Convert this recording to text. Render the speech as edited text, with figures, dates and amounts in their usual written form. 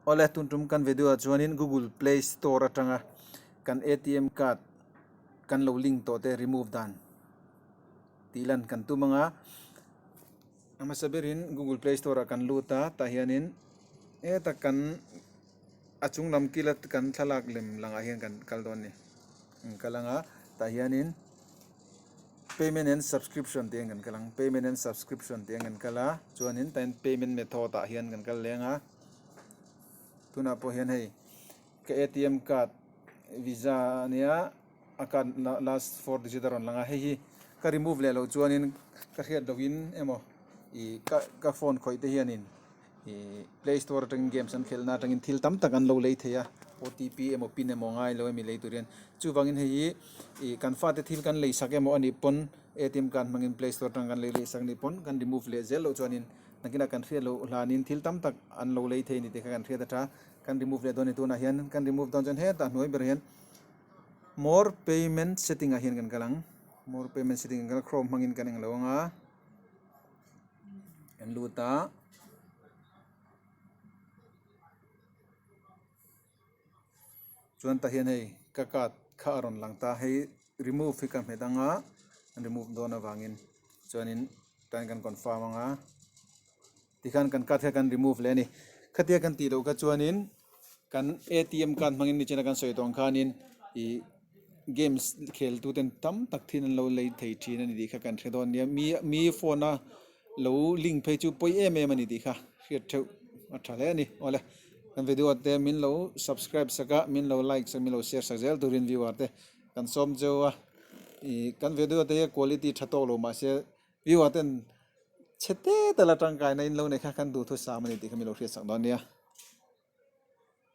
Awle tun tum kan video ah chuanin Google Play Store atanga kan atm card kan lo link tawh te remove dan tih lan kan tum anga a hmasa berin Google Play Store ah kan lut a tah hianin heta kan a chung lam kila kan thlalak lem langah hian kan kal dawn a ni an kal anga tah hianin. Payment and subscription tih hian kan kal ang payment and subscription tih hian kan kal a chuanin tah hian payment method ah hian kan kal leng a tunah pawh hian hei ka atm card visa ania a card last four digit a rawn lang a hei hi ka remove leh loh chuanin ka hriat lohin emaw ih ka ka phone khawih te hianin. Ih play store atangin games an khelh na atangin thil tam tak an lo lei thei a otp emaw pin emaw ngai lo emi lei tur hian chuvangin hei hi ih kan fate thil kan lei sak emaw anih pawn atm card hmangin play store atang kan lei leh sak anih pawn kan remove leh zel loh chuanin nakinah kan hriat loh hlanin thil tam tak an lo lei thei a ni tih kha kan hriat a tha kan remove leh dawn a ni tunah hian kan remove dawn chuan hetah hnuai berah hian more payment setting ah hian kan kal ang more payment setting ah kan kal a chrome hmangin kan englo ang a. Kan lut a. Chuan tah hian hei ka card kha a rawn lang ta hei remove hi ka hmet ang a remove dawn avangin chuanin tah hian kan confirm ang a tikhan kan card kha kan remove leh a ni khatia kan tih loh kha chuanin. Kan atm card hmangin nichina kan sawi tawh ang khanin ih games khel tu ten tam tak thin an lo lei thei thin a ni tih kha kan hre dawn nia mi mi phone a lo link phei chu pawi em em a ni tih kha hriat theuh a tha hle a ni awle kan video te min lo subscribe sak a min lo like sak min lo share sak zel turin viewer te kan sawm cheu a ih kan video te hi quality tha tawk lo mahse viewer ten chhe te te la tangkaina in lo nei kha kan duhthusam a ni tih kha min lo hriat sak dawn nia.